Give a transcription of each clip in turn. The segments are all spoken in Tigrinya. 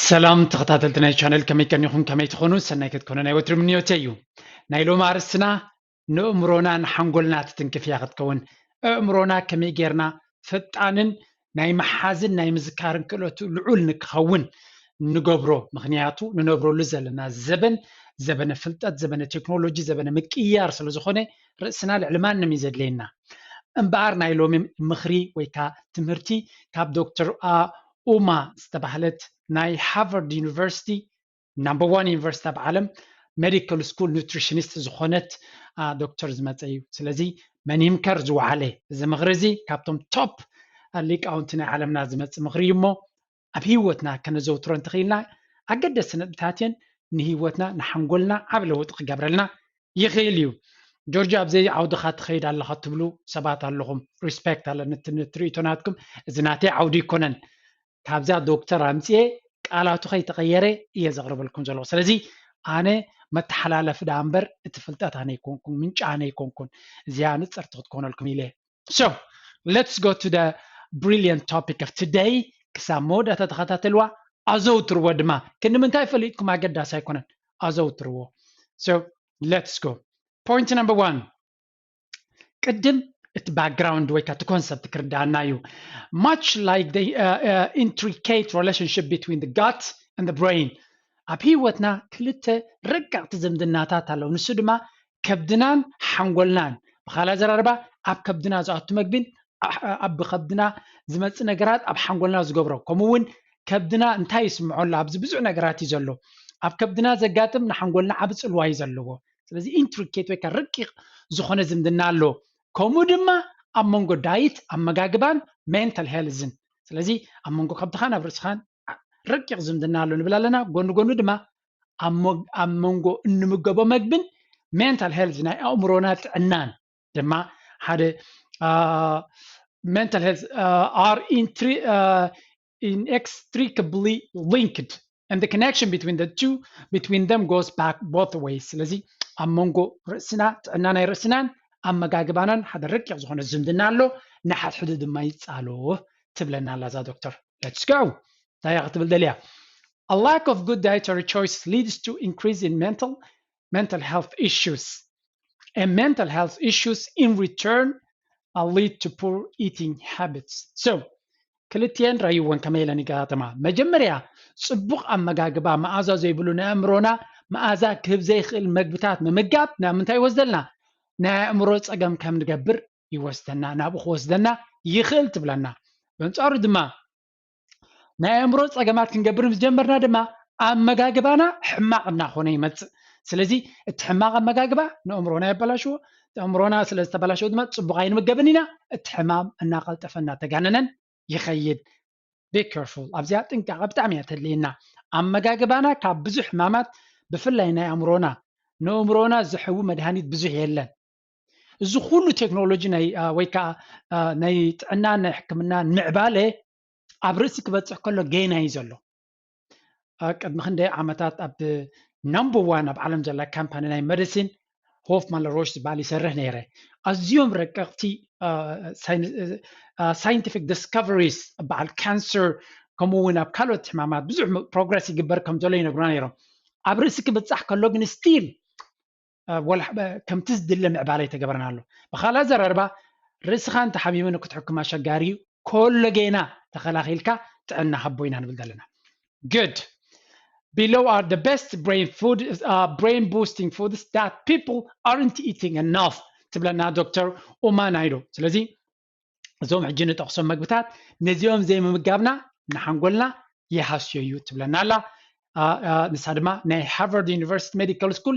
ሰላም ተኸታተልቲ ናይ ቻነል፣ ከመይ ቀኒኹም? ከመይ ትኾኑ? ሰናይ ክትኮኑ ናይ ወትሪ ምንዮተይ እዩ። ናይ ሎሚ ኣርእስትና ንእምሮና ንሓንጎልና ትትንክፍ እያ ክትከውን። ኣእምሮና ከመይ ጌርና ፈጣንን ናይ ምሓዝን ናይ ምዝካርን ክእለቱ ልዑል ንክኸውን ንገብሮ። ምኽንያቱ ንነብረሉ ዘለና ዘበን፣ ዘበነ ፍልጠት፣ ዘበነ ቴክኖሎጂ፣ ዘበነ ምቅያር ስለ ዝኾነ ርእስና ልዕሊ ማንም እዩ ዘድልየና። እምበኣር ናይ ሎሚ ምኽሪ ወይ ከዓ ትምህርቲ ካብ ዶክተር ኡማ ዝተባህለት ናይ ሃርቫርድ ዩኒቨርሲቲ፣ ናምበር ዋን ዩኒቨርሲቲ ኣብ ዓለም፣ ሜዲካል ስኩል ኑትሪሽኒስት ዝኾነት ዶክተር ዝመፀ እዩ። ስለዚ መን ይምከር ዝወዓለ እዚ ምኽሪ እዚ ካብቶም ቶፕ ሊቃውንቲ ናይ ዓለምና ዝመፅእ ምኽሪ እዩ እሞ ኣብ ህይወትና ከነዘውትሮ እንተኽኢልና ኣገደስቲ ነጥብታት እየን። ንህይወትና ንሓንጎልና ዓብ ለውጢ ክገብረልና ይኽእል እዩ። ጆርጆ፣ ኣብዘይ ዓውድኻ ትኸይድ ኣለኻ ትብሉ ሰባት ኣለኹም። ሪስፔክት ኣለኒ እቲ ትርኢቶ ናትኩም። እዚ ናተይ ዓውዲ ይኮነን። ካብዛ ዶክተር ኣምፅኤ ቃላቱ ከይተቐየረ እየ ዘቕርበልኩም ዘለኹ። ስለዚ ኣነ መተሓላለፊ ዳ እምበር እቲ ፍልጠት ኣነ ይኮንኩን፣ ምንጪ ኣነ ይኮንኩን። እዚኣ ንፅርቲ ክትኮነልኩም ኢለ። So let's go to the brilliant topic of today። ክሳብ መወዳእታ ተኸታተልዋ፣ ኣዘውትርዎ ድማ። ክንዲ ምንታይ ፈሊጥኩም ኣገዳሲ ኣይኮነን፣ ኣዘውትርዎ። So let's go. Point number one. ቅድም እቲ ባክግራውንድ ወይ ከዓ እቲ ኮንሰፕት ክርዳኣና እዩ። Much like the uh, uh, intricate relationship between the gut and the brain፣ ኣብ ህይወትና ክልተ ረቀቕቲ ዝምድናታት ኣለዉ። ንሱ ድማ ከብድናን ሓንጎልናን። ብኻልእ ኣዘራርባ ኣብ ከብድና ዝኣቱ መግቢን ኣብ ብከብድና ዝመፅእ ነገራት ኣብ ሓንጎልና ዝገብሮ፣ ከምኡ እውን ከብድና እንታይ ይስምዖ ኣሎ፣ ኣብዚ ብዙሕ ነገራት እዩ ዘሎ። ኣብ ከብድና ዘጋጥም ንሓንጎልና ዓቢ ፅልዋ እዩ ዘለዎ። ስለዚ ኢንትሪኬት ወይ ከዓ ረቂቕ ዝኾነ ዝምድና ኣሎ። ከምኡ ድማ ኣብ መንጎ ዳይት፣ ኣመጋግባን ሜንታል ሄልዝን። ስለዚ ኣብ መንጎ ከብድኻን ኣብ ርእስኻን ረቂቕ ዝምድና ኣሎ ንብል ኣለና። ጎኒ ጎኒ ድማ ኣብ መ- ኣብ መንጎ እንምገቦ መግብን ሜንታል ሄልዝ ናይ ኣእምሮና ጥዕናን ድማ ሓደ mental health are intri- uh, inextricably linked and the connection between the two between them goes back both ways። ስለዚ ኣብ መንጎ ርእስና ጥዕና ናይ ርእስናን ኣመጋግባናን ሓደ ረቂቕ ዝኾነ ዝምድና ኣሎ፣ ንሓድሕዱ ድማ ይፃሎ ትብለና ኣላ እዛ ዶክተር። Let's go። እንታይ ክትብል ደልያ? A lack of good dietary choices leads to increase in mental mental health issues and mental health issues in return uh, lead to poor eating habits. So ክልቲኤን ረይወን ከመይ ኢለን ይገጣጠማ? መጀመርያ ፅቡቕ ኣመጋግባ መኣዛ ዘይብሉ ንኣእምሮና መኣዛ ክህብ ዘይኽእል መግብታት ምምጋብ ናብ ምንታይ ይወስደልና? ናይ ኣእምሮ ፀገም ከም ንገብር ይወስደና፣ ናብኡ ክወስደና ይኽእል ትብለና። በንፃሩ ድማ ናይ ኣእምሮ ፀገማት ክንገብር ምስ ጀመርና ድማ ኣመጋግባና ሕማቕ እናኾነ ይመፅእ። ስለዚ እቲ ሕማቕ ኣመጋግባ ንኣእምሮና የበላሽዎ። እቲ ኣእምሮና ስለ ዝተበላሸወ ድማ ፅቡቕ ኣይንምገብን ኢና። እቲ ሕማም እናቐልጠፈ እናተጋነነን ይኸይድ። Be careful። ኣብዚኣ ጥንቃቐ ብጣዕሚ እያ ተድልየና። ኣመጋግባና ካብ ብዙሕ ሕማማት ብፍላይ ናይ ኣእምሮና ንእምሮና ዝሕዊ መድሃኒት ብዙሕ የለን። እዚ ኩሉ ቴክኖሎጂ ናይ ወይ ከዓ ናይ ጥዕናን ናይ ሕክምናን ምዕባለ ኣብ ርእሲ ክበፅሕ ከሎ ጌና እዩ ዘሎ። ቅድሚ ክንደይ ዓመታት ኣብ ናምበር ዋን ኣብ ዓለም ዘላ ካምፓኒ ናይ መዲሲን ሆፍማን ለሮሽ ዝበሃል ይሰርሕ ነይረ። ኣዝዮም ረቀቕቲ ሳይንቲፊክ ዲስካቨሪስ በዓል ካንሰር ከምኡ እውን ኣብ ካልኦት ሕማማት ብዙሕ ፕሮግረስ ይግበር ከም ዘሎ ይነግሩና ነይሮም። ኣብ ርእሲ ክብፃሕ ከሎ ግን ስቲል ወላ ከምቲ ዝድለ ምዕባለ ኣይተገበረን ኣሎ። ብኻልእ ኣዘራርባ ርእስኻ እንተሓሚሙ ንክትሕክም ኣሸጋሪ እዩ። ኮሎጌና ተኸላኺልካ ጥዕና ሃቦ ኢና ንብል ዘለና። Good. Below are the best brain food, uh, brain boosting foods that people aren't eating enough ትብለና ዶክተር ኡማ ናይዶ። ስለዚ እዞም ሕጂ ንጠቕሶም መግብታት ነዚኦም ዘይምምጋብና ንሓንጎልና ይሃስዮ እዩ ትብለና ኣላ። ንሳ ድማ ናይ ሃርቫርድ ዩኒቨርሲቲ ሜዲካል ስኩል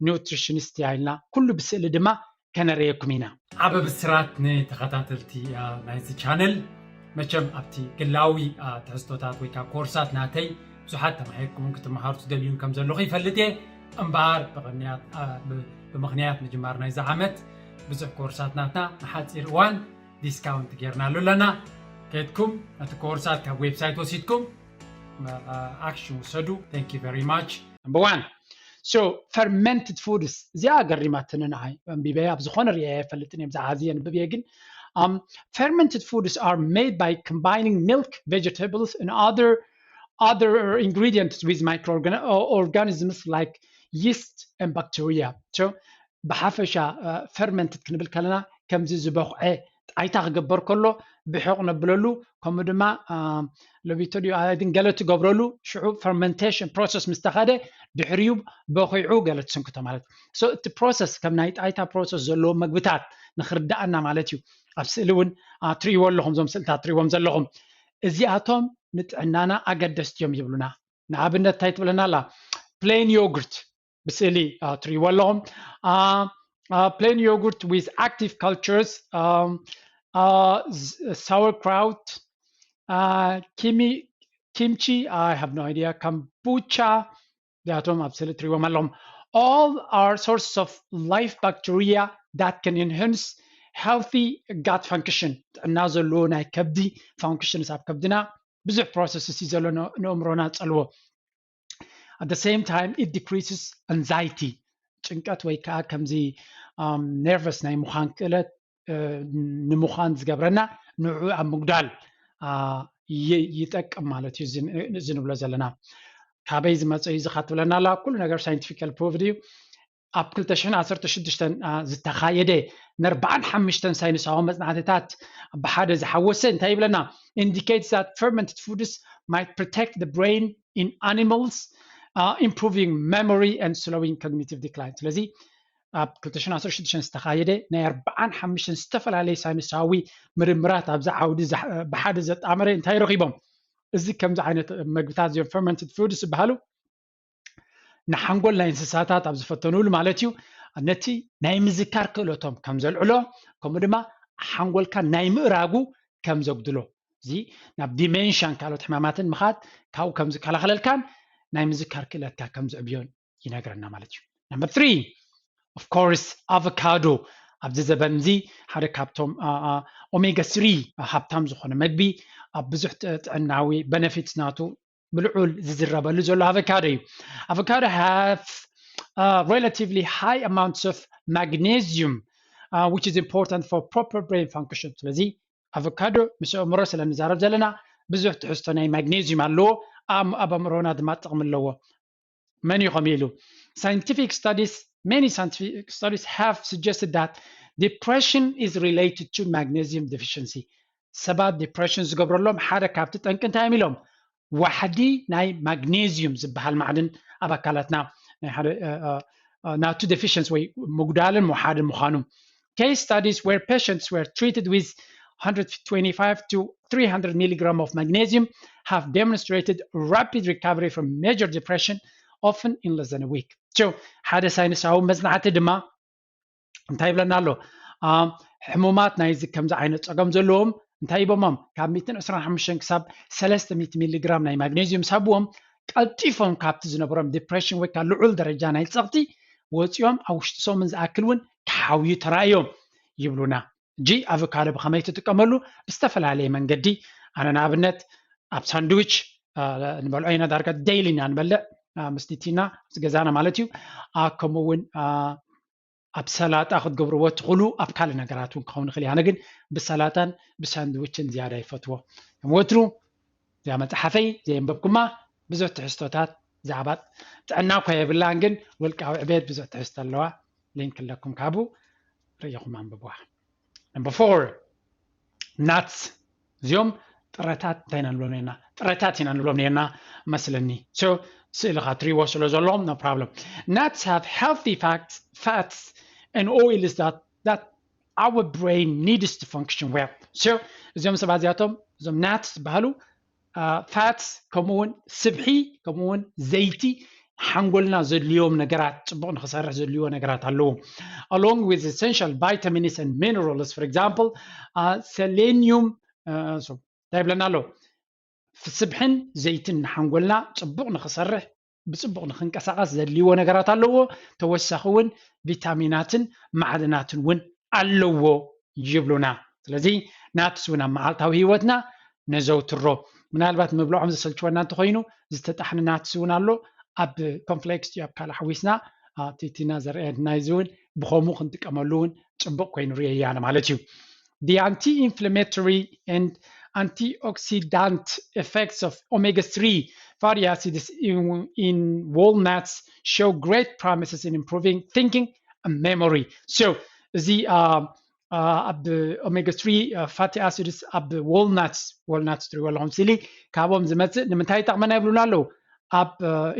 ኒውትሪሽኒስት እያ ኢልና ኩሉ ብስእሊ ድማ ከነርእየኩም ኢና። ዓቢ ብስራት ንተኸታተልቲ ናይዚ ቻነል። መቸም ኣብቲ ግላዊ ትሕዝቶታት ወይ ከዓ ኮርሳት ናተይ ብዙሓት ተማሂርኩምን ክትመሃሩ ትደልዩን ከም ዘለኹ ይፈልጥ እየ። እምበኣር ብቕንያት- ብ- ብምኽንያት ምጅማር ናይዚ ዓመት ብዙሕ ኮርሳት ናትና ንሓፂር እዋን ዲስካውንት ጌርናሉ ኣለና። ከድኩም ነቲ ኮርሳት ካብ ዌብሳይት ወሲድኩም ኣክሽን ውሰዱ። Thank you very much። Number one. So fermented foods እዚኣ ገሪማትኒ ንዓይ። ኣንቢበያ ኣብ ዝኾነ ርእየ ኣይፈልጥን እየ፣ ብዛዕባ እዚ የንብብ እየ ግን Um, fermented foods are made by combining milk, vegetables, and other other ingredients with microorganisms like yeast and bacteria. So ብሓፈሻ ፈርመንትድ ክንብል ከለና ከምዚ ዝበኹዐ ጣይታ ክግበር ከሎ ብሕቕ ነብለሉ፣ ከምኡ ድማ ለቢቶ ድዩ ኣድን ገለ ትገብረሉ፣ ሽዑ ፈርመንቴሽን ፕሮሰስ ምስ ተኸደ ድሕሪኡ በኺዑ ገለ ትስንክቶ ማለት። So እቲ ፕሮሰስ ከም ናይ ጣይታ ፕሮሰስ ዘለዎ መግብታት ንክርዳኣና ማለት እዩ። ኣብ ስእሊ እውን ትርእይዎ ኣለኹም፣ እዞም ስእልታት ትርእይዎም ዘለኹም እዚኣቶም ንጥዕናና ኣገደስቲ እዮም ይብሉና። ንኣብነት እንታይ ትብለና ኣላ? ፕሌን ዮጉርት ብስእሊ ትርእይዎ ኣለኹም። Plain yogurt with active cultures, sauerkraut, kimchi, I have no idea, kombucha, እዚኣቶም ኣብ ስእሊ ትርእይዎም ኣለኹም። All are sources of live bacteria that can enhance healthy gut function. ጥዕና ዘለዎ ናይ ከብዲ ፋንክሽንስ ኣብ ከብድና ብዙሕ ፕሮሰስስ እዩ ዘሎ፣ ንእምሮና ጸልዎ። At the same time, it decreases anxiety, ጭንቀት ወይ ከዓ ከምዚ ነርቨስ ናይ ምዃን ክእለት ንምዃን ዝገብረና ንዑ ኣብ ምጉዳል ይጠቅም ማለት እዩ። እዚ ንብሎ ዘለና ካበይ ዝመፀ እዩ እዚ ካትብለና ኣላ? ኩሉ ነገር ሳይንቲፊካል ፕሩቭድ እዩ። ኣብ ክልተ ሽሕን ዓሰርተ ሽዱሽተን ዝተኻየደ ንኣርባዓን ሓሙሽተን ሳይንሳዊ መፅናዕትታት ብሓደ ዝሓወሰ እንታይ ይብለና? Indicates that fermented foods might protect the brain in animals, improving memory and slowing cognitive decline. ስለዚ ኣብ ክልተ ሽሕን ዓሰርተ ሽዱሽተን ዝተኻየደ ናይ ኣርባዓን ሓሙሽተን ዝተፈላለዩ ሳይንሳዊ ምርምራት ኣብዚ ዓውዲ ብሓደ ዘጣመረ እንታይ ረኺቦም? እዚ ከምዚ ዓይነት መግብታት እዚኦም ፈርመንትድ ፉድስ ዝበሃሉ ንሓንጎል ናይ እንስሳታት ኣብ ዝፈተኑሉ ማለት እዩ፣ ነቲ ናይ ምዝካር ክእለቶም ከም ዘልዕሎ፣ ከምኡ ድማ ሓንጎልካ ናይ ምእራጉ ከም ዘጉድሎ፣ እዚ ናብ ዲሜንሽያን ካልኦት ሕማማትን ምኻድ ካብኡ ከም ዝከላኸለልካን ናይ ምዝካር ክእለትካ ከም ዝዕብዮን ይነግረና ማለት እዩ። Number three, of course, avocado ኣብዚ ዘበን እዚ ሓደ ካብቶም ኦሜጋ ስሪ ሃብታም ዝኾነ መግቢ ኣብ ብዙሕ ጥዕናዊ ቤነፊትስ ናቱ ብልዑል ዝዝረበሉ ዘሎ ኣቨካዶ እዩ። Avocado have relatively high amounts of magnesium, which is important for proper brain function. ስለዚ ኣቨካዶ ምስ ኣእምሮ ስለንዛረብ ዘለና ብዙሕ ትሕዝቶ ናይ ማግኔዚዩም ኣለዎ፣ ኣብ ኣእምሮና ድማ ጥቕሚ ኣለዎ። መን እዩ ከምኡ ኢሉ? Scientific studies, many scientific studies have suggested that depression is related to magnesium deficiency. ሰባት ዲፕሬሽን ዝገብረሎም ሓደ ካብቲ ጠንቂ እንታይ እዮም ኢሎም? ዋሕዲ ናይ ማግኔዚዩም ዝበሃል ማዕድን ኣብ ኣካላትና ናይ ሓደ ናቱ ዴፊሽንስ ወይ ምጉዳልን ምውሓድን ምዃኑ። Case studies where patients were treated with one hundred twenty-five to three hundred milligram of magnesium have demonstrated rapid recovery from major depression, often in less than a week. So ሓደ ሳይንሳዊ መጽናዕቲ ድማ እንታይ ይብለና ኣሎ? ሕሙማት ናይዚ ከምዚ ዓይነት ጸገም ዘለዎም እንታይ ይቦሞም? ካብ ሚእትን ዕስራን ሓሙሽተን ክሳብ ሰለስተ ሚእቲ ሚሊግራም ናይ ማግኔዚዩም ምስ ሃብዎም ቀልጢፎም ካብቲ ዝነበሮም ዲፕሬሽን ወይ ከዓ ልዑል ደረጃ ናይ ጸቕጢ ወፂኦም ኣብ ውሽጢ ሰሙን ዝኣክል እውን ክሓውዩ ተራእዮም ይብሉና። እጂ ኣቨካዶ ብኸመይ ትጥቀመሉ? ብዝተፈላለየ መንገዲ። ኣነ ንኣብነት ኣብ ሳንድዊች ንበልዖ ኢና፣ ዳርጋ ዴይሊ ኢና ንበልዕ ምስ ቲቲና ምስ ገዛና ማለት እዩ። ከምኡ እውን ኣብ ሰላጣ ክትገብርዎ ትኽእሉ፣ ኣብ ካልእ ነገራት እውን ክኸውን ይኽእል እዩ። ኣነ ግን ብሰላጣን ብሳንድዊችን ዝያዳ ይፈትዎ። ከም ወትሩ እዚኣ መፅሓፈይ ዘየንበብኩማ ብዙሕ ትሕዝቶታት ዛዕባ ጥዕና እኳ የብላን፣ ግን ውልቃዊ ዕቤት ብዙሕ ትሕዝቶ ኣለዋ። ሊንክ ኣለኩም፣ ካብኡ ርእይኹም ኣንብብዋ። ነምበር ፎር፣ ናትስ። እዚኦም ጥረታት እንታይ ኢና ንብሎም ነርና? ጥረታት ኢና ንብሎም ነርና መስለኒ። So ስእልኻ ትሪእዎ ስለ ዘለኹም no problem። Nuts have healthy fats, fats and oils that that our brain needs to function well. So እዚኦም ሰባት እዚኣቶም እዞም ናትስ ዝበሃሉ ፋትስ ከምኡውን ስብሒ ከምኡውን ዘይቲ ሓንጎልና ዘድልዮም ነገራት ጽቡቕ ንክሰርሕ ዘድልዮ ነገራት ኣለዎም። Along with essential vitamins and minerals, for example selenium, እንታይ ይብለና ኣሎ? ስብሕን ዘይትን ንሓንጎልና ጽቡቕ ንክሰርሕ ብጽቡቕ ንክንቀሳቐስ ዘድልይዎ ነገራት ኣለዎ። ተወሳኺ እውን ቪታሚናትን ማዕድናትን እውን ኣለዎ ይብሉና። ስለዚ ናትስ እውን ኣብ መዓልታዊ ህይወትና ነዘውትሮ። ምናልባት ምብልዖም ዘሰልችወና እንተኮይኑ ዝተጣሕነ ናትስ እውን ኣሎ። ኣብ ኮንፍሌክስ እዩ ኣብ ካልእ ሓዊስና ቲቲና ዘርእየና እዚ እውን ብኸምኡ ክንጥቀመሉ እውን ጽቡቕ ኮይኑ ርእየያ ማለት እዩ። the anti-inflammatory and antioxidant effects of omega-three fatty acids in, in walnuts show great promises in improving thinking and memory. So እዚ ኣብ omega-three fatty acids ኣብ walnuts፣ walnuts ትሪእዎ ኣለኹም ስሊ፣ ካብኦም ዝመፅእ ንምንታይ ይጠቕመና ይብሉና ኣለዉ? ኣብ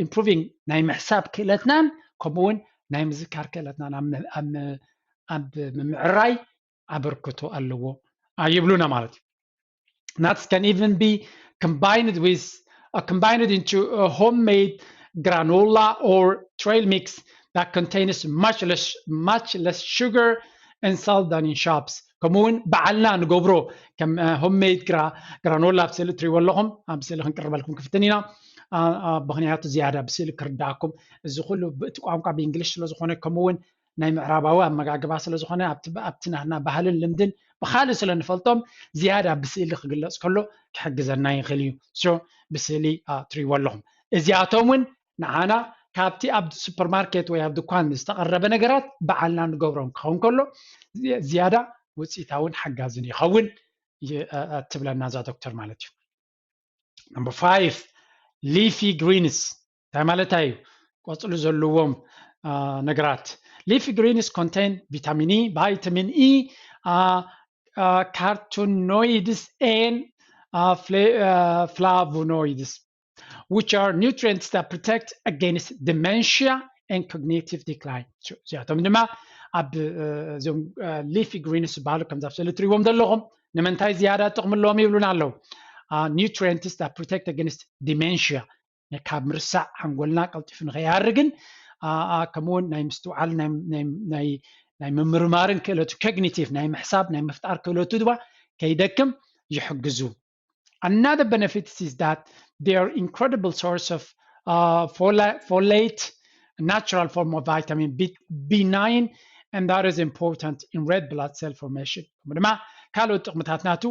improving ናይ ምሕሳብ ክእለትናን ከምኡ እውን ናይ ምዝካር ክእለትናን ኣብ ምምዕራይ ኣበርክቶ ኣለዎ ይብሉና ማለት እዩ። Nuts can even be combined with uh, combined into a homemade granola or trail mix that contains much less much less sugar and salt than in shops. ከምኡ እውን ባዕልና ንገብሮ ከም homemade granola ኣብ ስእሊ እትሪእዎ ኣለኹም፣ ኣብ ስእሊ ክንቅርበልኩም ክፍትን ኢና። ምክንያቱ ዝያዳ ብስእሊ ክርዳእኩም፣ እዚ ኩሉ ብእቲ ቋንቋ ብእንግሊሽ ስለዝኾነ ከምኡ እውን ናይ ምዕራባዊ ኣመጋግባ ስለዝኾነ ኣብቲ ናትና ባህልን ልምድን ብካልእ ስለንፈልጦም ዝያዳ ብስእሊ ክግለፅ ከሎ ክሕግዘና ይኽእል እዩ። ብስእሊ ትሪእዎ ኣለኹም። እዚኣቶም እውን ንዓና ካብቲ ኣብ ሱፐርማርኬት ወይ ኣብ ድኳን ዝተቐረበ ነገራት ባዕልና ንገብሮም ክኸውን ከሎ ዝያዳ ውፅኢታውን ሓጋዝን ይኸውን ትብለና እዛ ዶክተር ማለት እዩ። Number five, leafy greens እንታይ ማለት እዩ? ቆፅሊ ዘለዎም ነገራት። Leafy greens contain vitamin E, vitamin E, carotenoids and flavonoids, which are nutrients that protect against dementia and cognitive decline. እዚኣቶም ድማ ኣብ እዞም leafy greens ዝበሃሉ ከምዚ ኣብ ስእሊ እትሪእዎም ዘለኹም ንምንታይ ዝያዳ ጥቕሚ ኣለዎም ይብሉና ኣለዉ። Nutrients that protect against dementia ካብ ምርሳዕ ሓንጎልና ቀልጢፉ ንኸይሃርግን ከምኡውን ናይ ምስትውዓል ናይ ምምርማርን ክእለቱ፣ ኮግኒቲቭ ናይ ምሕሳብ ናይ ምፍጣር ክእለቱ ድማ ከይደክም ይሕግዙ። Another benefit is that they are incredible source of uh, folate, natural form of vitamin B, B nine, and that is important in red blood cell formation. ከምኡ ድማ ካልኦት ጥቕምታት ናቱ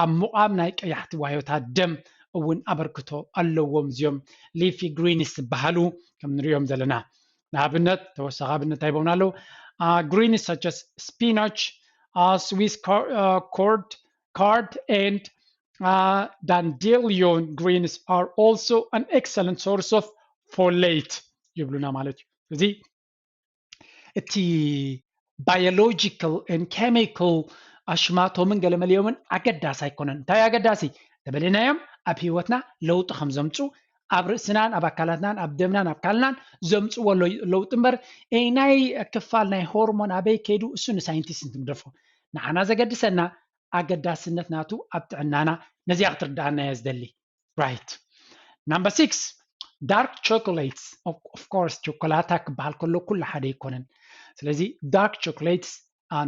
ኣብ ምቋም ናይ ቀያሕቲ ዋዮታት ደም እውን ኣበርክቶ ኣለዎም። እዚኦም leafy greens ዝበሃሉ ከም ንሪኦም ዘለና ንኣብነት ተወሳኺ ኣብነት እንታይ ይቦምና ኣለዉ? Greens such as spinach, Swiss chard, and dandelion greens are also an excellent source of folate ይብሉና ማለት እዩ። እዚ እቲ biological and chemical ኣሽማቶምን ገለመሊኦምን ኣገዳሲ ኣይኮነን። እንታይ ኣገዳሲ ተበለናዮም? ኣብ ህይወትና ለውጢ ከም ዘምፁ ኣብ ርእስናን ኣብ ኣካላትናን ኣብ ደምናን ኣብ ካልናን ዘምፅዎ ለውጢ እምበር ናይ ክፋል ናይ ሆርሞን ኣበይ ከይዱ እሱ ንሳይንቲስት እንትግደፎ። ንዓና ዘገድሰና ኣገዳስነት ናቱ ኣብ ጥዕናና፣ ነዚኣ ክትርዳኣና እየ ዝደሊ። Right. Number six, dark chocolates. Of course ቸኮላታ ክበሃል ከሎ ኩሉ ሓደ ኣይኮነን። ስለዚ dark chocolates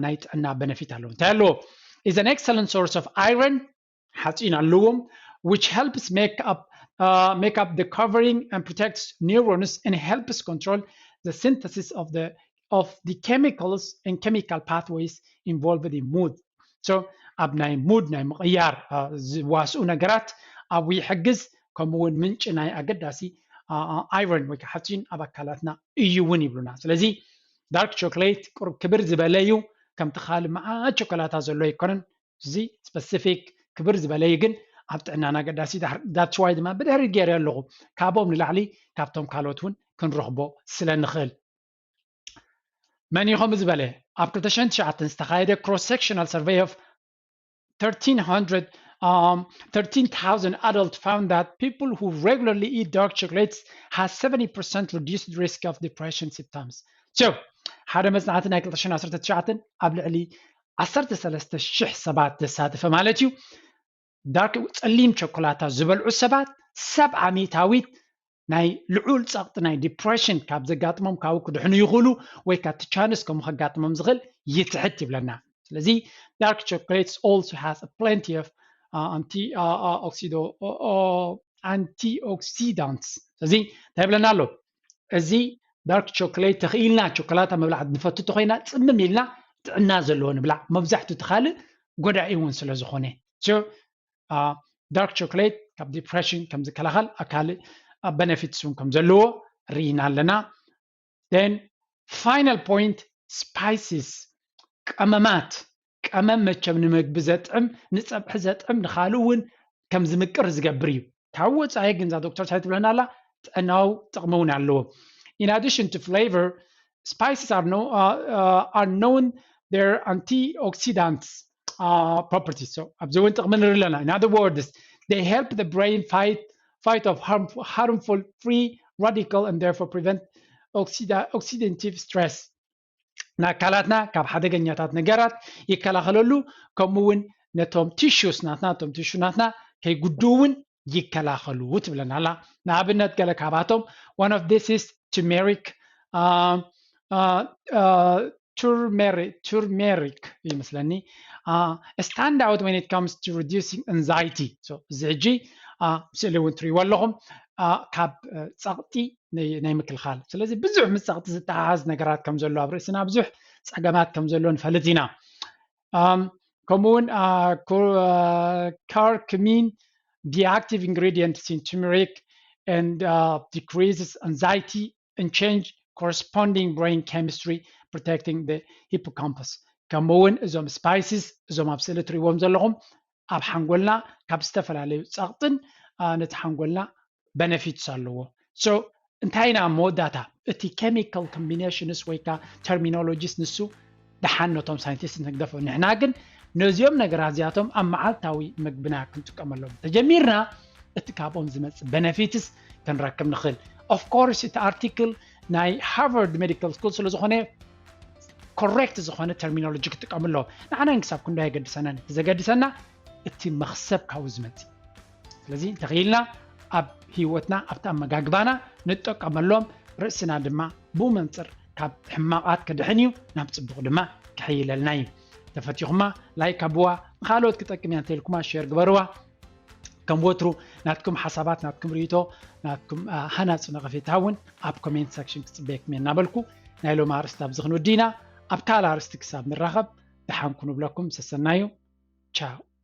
ናይ ጥዕና benefit ኣለዎ። እንታይ ኣለዎ? Is an excellent source of iron, ሓፂን ኣለዎም, which helps make up uh, make up the covering and protects neurons and helps control the synthesis of the of the chemicals and chemical pathways involved in mood. So ኣብ ናይ mood ናይ ምቕያር ዝዋስኡ ነገራት ኣብኡ ይሕግዝ። ከምኡ እውን ምንጪ ናይ ኣገዳሲ iron ወይ ከዓ ሓፂን ኣብ ኣካላትና እዩ እውን ይብሉና። ስለዚ dark chocolate ቁሩብ ክብር ዝበለ እዩ። ከምቲ ካልእ መዓት ቸኮላታ ዘሎ ኣይኮነን። እዚ specific ክብር ዝበለ እዩ፣ ግን ኣብ ጥዕናና ኣገዳሲ። That's why ድማ ብድሕሪ ገይረ ኣለኹ፣ ካብኦም ንላዕሊ ካብቶም ካልኦት እውን ክንረኽቦ ስለ ንኽእል። መን እዩ ከምኡ ዝበለ? ኣብ ክልተ ሽሕን ትሽዓተን ዝተኻየደ cross sectional survey of thirteen hundred um, thirteen thousand adults found that people who regularly eat dark chocolates has seventy percent reduced risk of depression symptoms. So ሓደ መፅናዕቲ ናይ ክልተ ሽሕን ዓሰርተ ትሽዓተን ኣብ ልዕሊ ዓሰርተ ሰለስተ ሽሕ ሰባት ዘሳተፈ ማለት እዩ። ዳርክ ጸሊም ቸኮላታ ዝበልዑ ሰባት ሰብዓ ሚእታዊት ናይ ልዑል ጸቕጢ ናይ ዲፕሬሽን ካብ ዘጋጥሞም ካብኡ ክድሕኑ ይኽእሉ ወይ ካብቲ ቻንስ ከምኡ ከጋጥሞም ዝኽእል ይትሕት ይብለና። ስለዚ dark chocolates also has plenty of uh, anti uh, uh, oxido uh, uh, antioxidants። ስለዚ እንታይ ይብለና ኣሎ? እዚ dark chocolate ተኽኢልና ቸኮላታ ምብላዕ ንፈቱ ተኾይና ጽምም ኢልና ጥዕና ዘለዎ ንብላዕ። መብዛሕቱ እቲ ካልእ ጎዳኢ እውን ስለ ዝኾነ dark chocolate ካብ ዲፕሬሽን ከም ዝከላኸል ካልእ benefits እውን ከም ዘለዎ ርኢና ኣለና። Then final point, spices፣ ቀመማት፣ ቀመም መቸም ንምግቢ ዘጥዕም፣ ንፀብሒ ዘጥዕም፣ ንኻልእ እውን ከም ዝምቅር ዝገብር እዩ። ካብ ወፃኢ ግን እዛ ዶክተር ሳይ ትብለና ኣላ ጥዕናዊ ጥቕሚ እውን ኣለዎ። In addition to flavor, spices are, no, uh, uh, are known their antioxidants uh, properties. So ኣብዚ እውን ጥቕሚ ንርኢ ኣለና። In other words, they help the brain fight fight of harmful, harmful free radical and therefore prevent oxida- oxidative stress. ንኣካላትና ካብ ሓደገኛታት ነገራት ይከላኸለሉ፣ ከምኡ እውን ነቶም tissues ናትና፣ ነቶም tissue ናትና ከይጉድኡ እውን ይከላኸሉ ትብለና ኣላ። ንኣብነት ገለ ካብኣቶም one of this is turmeric, uh, uh, uh, turmeric turmeric ይመስለኒ, uh, stand out when it comes to reducing anxiety. So እዚ ሕጂ uh, ስእሊ እውን ትሪእዎ ኣለኹም፣ uh, ካብ uh, ፀቕጢ ናይ ናይ ምክልኻል። ስለዚ ብዙሕ ምስ ፀቕጢ ዝተሓሓዝ ነገራት ከም ዘሎ፣ ኣብ ርእስና ብዙሕ ፀገማት ከም ዘሎ ንፈልጥ ኢና። Um, ከምኡ እውን uh, curcumin, the active ingredients in turmeric, and uh, decreases anxiety and change corresponding brain chemistry, protecting the hippocampus. ከምኡ እውን እዞም spices፣ እዞም ኣብ ስእሊ ትሪእዎም ዘለኹም፣ ኣብ ሓንጎልና ካብ ዝተፈላለዩ ፀቕጥን uh, ነቲ ሓንጎልና benefits ኣለዎ። So እንታይ ኢና መወዳእታ? እቲ chemical combinations ወይ ከዓ terminologies ንሱ ደሓን ነቶም scientists ንግደፎ። ንሕና ግን ነዚኦም ነገራት እዚኣቶም ኣብ መዓልታዊ ምግብና ክንጥቀመሎም ተጀሚርና፣ እቲ ካብኦም ዝመፅእ benefits ክንረክብ ንኽእል። Of course እቲ article ናይ Harvard Medical School ስለ ዝኾነ correct ዝኾነ terminology ክጥቀሙ ኣለዎ። ንዓና ግን ክሳብ ክንዶ የገድሰናን። እቲ ዘገድሰና እቲ መኽሰብ ካብኡ ዝመፅእ። ስለዚ እንተኽኢልና ኣብ ህይወትና ኣብቲ ኣመጋግባና ንጠቀመሎም፣ ርእስና ድማ ብኡ መንፅር ካብ ሕማቓት ክድሕን እዩ፣ ናብ ፅቡቕ ድማ ክሕይለልና እዩ። ተፈቲኹማ like ኣብዋ፣ ንኻልኦት ክጠቅም እያ እንተኢልኩማ share ግበርዋ። ከም ወትሩ ናትኩም ሓሳባት፣ ናትኩም ርእይቶ፣ ናትኩም ሃናፂ ነቐፌታ እውን ኣብ comment section ክፅበየኩም እየ እናበልኩ ናይ ሎም ኣርእስቲ ኣብዚ ክንወዲ ኢና። ኣብ ካልእ ኣርእስቲ ክሳብ ንራኸብ ደሓንኩ ንብለኩም። ሰሰናዩ። ቻው።